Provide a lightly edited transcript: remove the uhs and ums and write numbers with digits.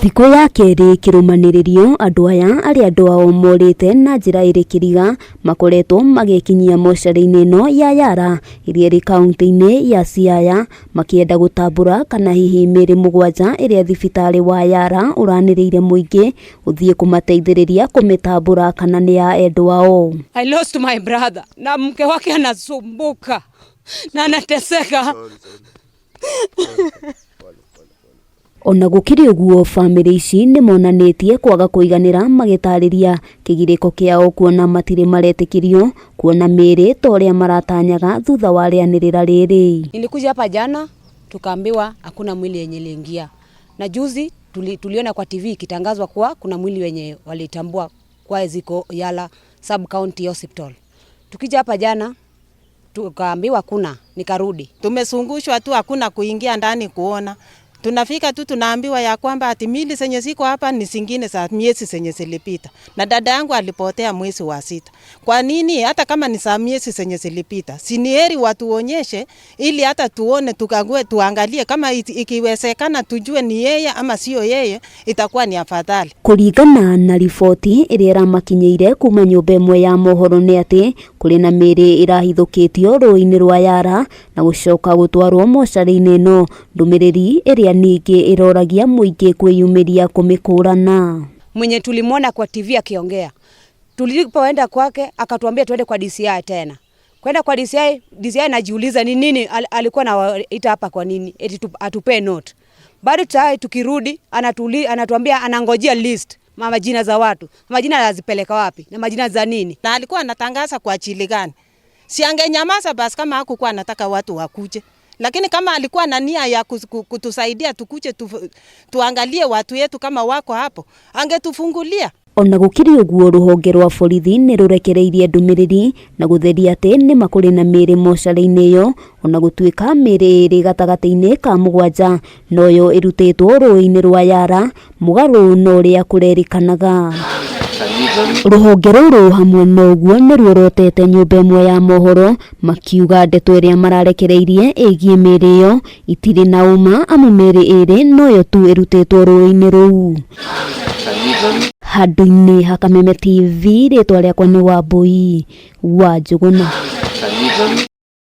Thikũ ya kerĩ kĩrũmanĩrĩrio andũ aya arĩa andũ ao morĩte na njĩra ĩrĩ kĩriga makoretwo magĩkinyia mocarĩ-inĩ ĩno ya Yara ĩrĩa ĩrĩ kaunti-inĩ ya Siaya makĩenda gũtambũra kana hihi mĩĩrĩ mũgwanja ĩrĩa thibitarĩ wa Yara ũranĩrĩire mũingĩ ũthiĩ kũmateithĩrĩria kũmĩtambũra kana nĩ ya endwa ao. I lost my brother na mke wake anasumbuka na anateseka. Ona gũkĩrĩ ũguo bamĩrĩ ici nĩ monanĩtie kwaga kũiganĩra magĩtarĩria kĩgirĩko kĩao kuona matirĩ maretĩkĩrio kuona mĩĩrĩ ta ũrĩa maratanyaga thutha wa rĩanĩrĩra rĩrĩ. Nilikuja hapa jana tukaambiwa hakuna mwili yenye iliingia, na juzi tuliona kwa TV ikitangazwa kuwa kuna mwili wenye walitambua kwa ziko Yala Sub County Hospital. Tukija hapa jana tukaambiwa kuna, nikarudi. Tumezungushwa tu, hakuna kuingia ndani kuona. Tunafika tu tunaambiwa ya kwamba ati mili zenye ziko hapa ni zingine za miezi zenye zilipita, na dada yangu alipotea mwezi wa 6. Kwa nini hata kama ni za miezi zenye zilipita, si ni heri watuonyeshe ili hata tuone, tukague, tuangalie kama ikiwezekana tujue ni yeye ama sio yeye, itakuwa ni afadhali. Kũringana na riboti ĩrĩa ĩramakinyĩire kuma nyũmba ĩmwe ya mohoro nĩ atĩ kũrĩ na mĩĩrĩ ĩrahithũkĩtio rũĩ-inĩ rwa Yara na gũcoka gũtwarwo mocarĩ-inĩ ĩno, ndũmĩrĩri ĩrĩa ningĩ ĩroragia mũingĩ kwĩyumĩria kũmĩkũrana. Mwenye tulimwona kwa TV akiongea, tulipoenda kwake akatuambia tuende kwa DCI tena. Kwenda kwa DCI, DCI anajiuliza ni nini alikuwa anawaita hapa kwa nini, eti atupee note. Bado tayari tukirudi anatuambia anangojea list majina za watu. Majina anazipeleka wapi na majina za nini? Na alikuwa anatangaza kwa ajili gani? Si angenyamaza basi kama hakukuwa anataka watu wakuje. Lakini kama alikuwa na nia ya kutusaidia tukuje tuangalie watu yetu kama wako hapo, angetufungulia. Ona gũkĩrĩ ũguo rũhonge rwa borithi nĩ rũrekereirie ndũmĩrĩri na gũtheria atĩ nĩma kũrĩ na mĩĩrĩ mocarĩ-inĩ ĩyo ona gũtuĩka mĩĩrĩ ĩrĩ gatagatĩ-inĩ ka mũgwanja noyo ĩrutĩtwo rũĩ-inĩ rwa Yara mũgarũ na ũrĩa kũrerĩkanaga. Rũhonge rũrũ hamwe na ũguo nĩ ruorotete nyũmba ĩmwe ya mohoro makiuga ndeto ĩrĩa mararekereirie ĩgiĩ mĩĩrĩ ĩyo itirĩ na ũma amu mĩĩrĩ ĩrĩ noyo tu ĩrutĩtwo rũĩ-inĩ rũu. Handũ-inĩ ha Kameme TV rĩtwa rĩakwa nĩ Wambui wa Njũgũna.